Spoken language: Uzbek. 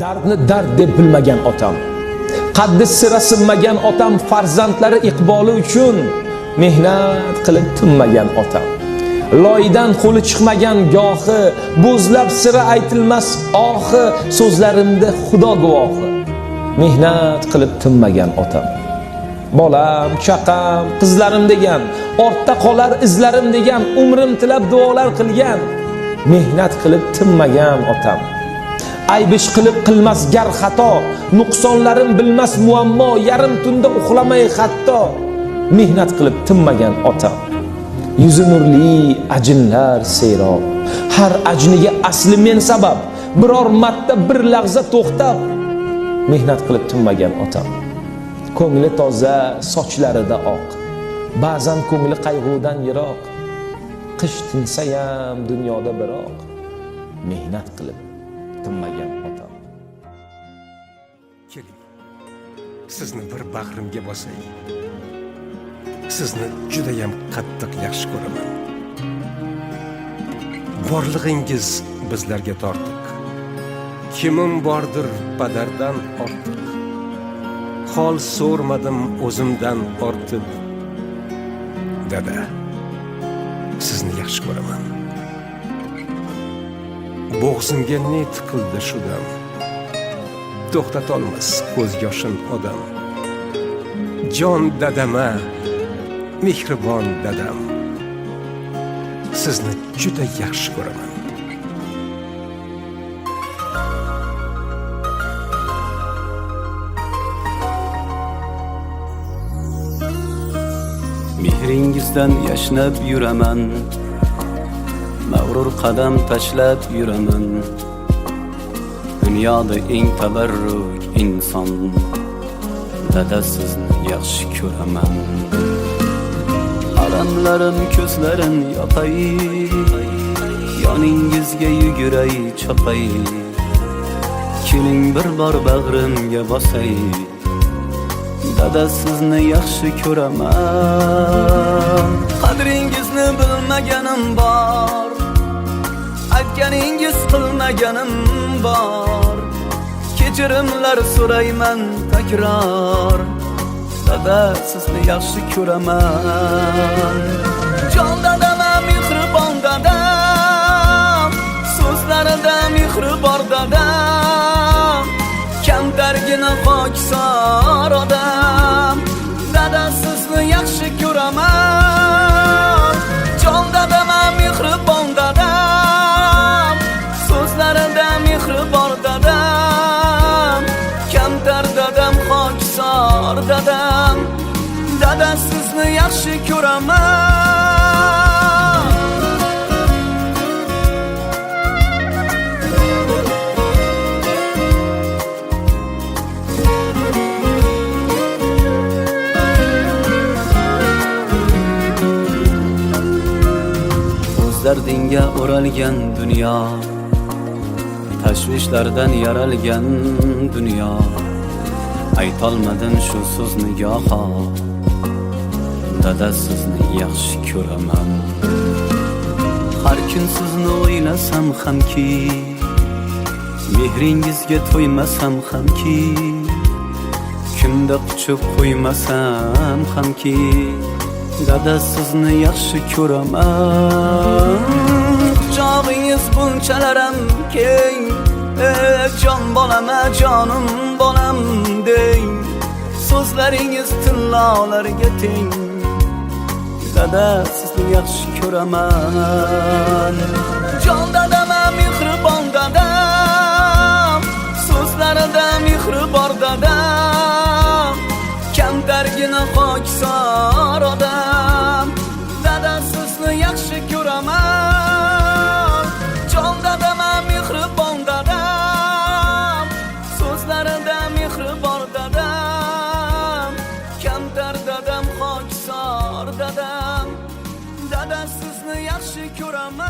Dardni dard deb bilmagan otam, qaddi sira sinmagan otam, farzandlari iqboli uchun mehnat qilib tinmagan otam. Loydan qo'li chiqmagan gohi, bo'zlab sira aytilmas ohi, so'zlarimda Xudo guvohi. Mehnat qilib tinmagan otam. Bolam, chaqam, qizlarim degan, ortda qolar izlarim degan, umrim tilab duolar qilgan, mehnat qilib tinmagan otam. Ayb ish qilib qilmas gar xato, nuqsonlarim bilmas muammo, yarim tunda uxlamay hatto, mehnat qilib tinmagan otam. Yuzi nurli ajinlar serob, har ajniga asli men sabab, biror marta bir lahza to'xtab, mehnat qilib tinmagan otam. Ko'ngli toza, sochlarida oq, ba'zan ko'ngli qayg'udan yiroq, qish tinsayam dunyoda biroq, mehnat qilib tinmagan otam. Keling, sizni bir bag'rimga bosay. Sizni judayam qattiq yaxshi ko'raman. Borlig'ingiz bizlarga tortiq. Kimim bordir padardan ortiq. Hol so'rmadim o'zimdan ortib. Dada, sizni yaxshi ko'raman. Bo'g'zimga ne tiqildi shu dam. To'xtatolmas ko'z yoshin odam. Jon dadama, mehribon dadam. Sizni juda yaxshi ko'raman. Mehringizdan yashnab yuraman, mag'rur qadam tashlab yuraman. Dunyoda eng tabarruk inson, dada sizni yaxshi ko'raman. Alamlarim ko'zlarin yopay, yoningizga yuguray chopay. Keling bir bor bag'rimga bosay, dada sizni yaxshi ko'raman. Qadringizni bilmaganim bor, aytganingiz qilmaganim bor. Kechirimlar so'rayman takror, dada sizni yaxshi ko'raman. Jon dadam, mehribon dadam, so'zlarida mehri bor dadam, kamtargina xokisor odam, dada sizni yaxshi ko'raman. Jon dadam, mehribon dadam, so'zlarida mehri bor dadam, kamtar dadam, xokisor dadam, dada sizni yaxshi ko'raman. O'z dardingga o'ralgan dunyo, tashvishlardan yaralgan dunyo. Aytolmadim shu so'zni goho, dada sizni yaxshi ko'raman. Har kun sizni o'ylasam hamki, mehringizga to'ymasam hamki, kunda quchib qo'ymasam hamki, dada sizni yaxshi ko'raman. Quchog'ingiz bunchalaram keng, jon bolama, jonim bolam deng, so'zlaringiz tillolarga teng, dada sizni yaxshi ko'raman. Jon dadam, mehribon dadam, so'zlarida mehri bor dadam, kamtargina xokisor odam, dada sizni yaxshi ko'raman. Jon dadam, mehribon dadam, so'zlarida mehri bor dadam, kamtar dadam, xokisor dadam, dada sizni yaxshi ko'raman.